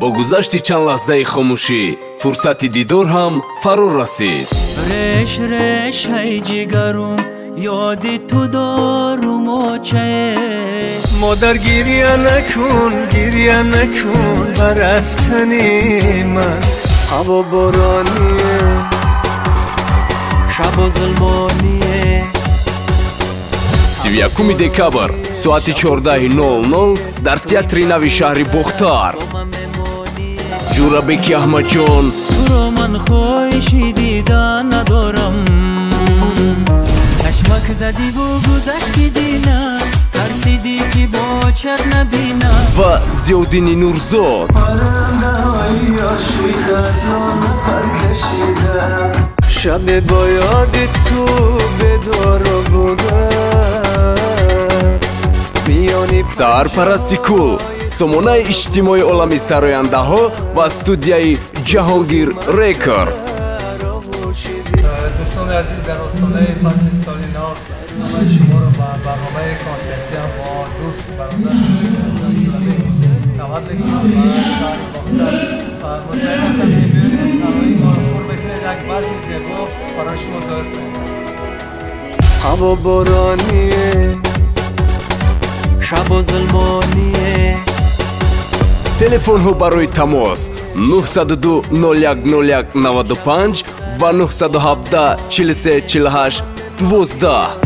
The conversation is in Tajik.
Бо гузашти чанд лаҳзаи хомӯшӣ фурсати дидор ҳам фаро расид. Реш решаи ҷигарум, ёди ту дорум, очае. Модар, гиря накун, гиря накун ба рафтани ман. Ҳаво бороние, шабо зулмоние. 31 декабр, соати 14:00 дар театри нави шаҳри Бохтар. Ҷурабеки Аҳмадҷон, Туро ман хоҳиши дидан надорам. Чашмак задиву гузашти дина, тарсидӣ, ки бочат набина. Ва Зиёддини Нурзод. Парандаҳои ошиқат пар кашида, шабе бо ёди ту бедоро будам миёни Сарпарасти кул сомонаи иҷтимоии Олами сарояндаҳо ва студияи Ҷаҳонгир Рекордс. Дӯстони азиз, дар остонаи фасли соли нав ҳамаи шуморо ба барномаи консертия бо дӯст бародар даъват мекунам ба шаҳри Бохтар. Мутмаин ҳастам, ки биёед, тарои моро пур мекунед, як базми зебо барои шумо доир хоҳем. Ҳаво бороние, шабо зулмоние. Телефонҳо барои тамос: 902 01 01 95 ва 917 43 48 12.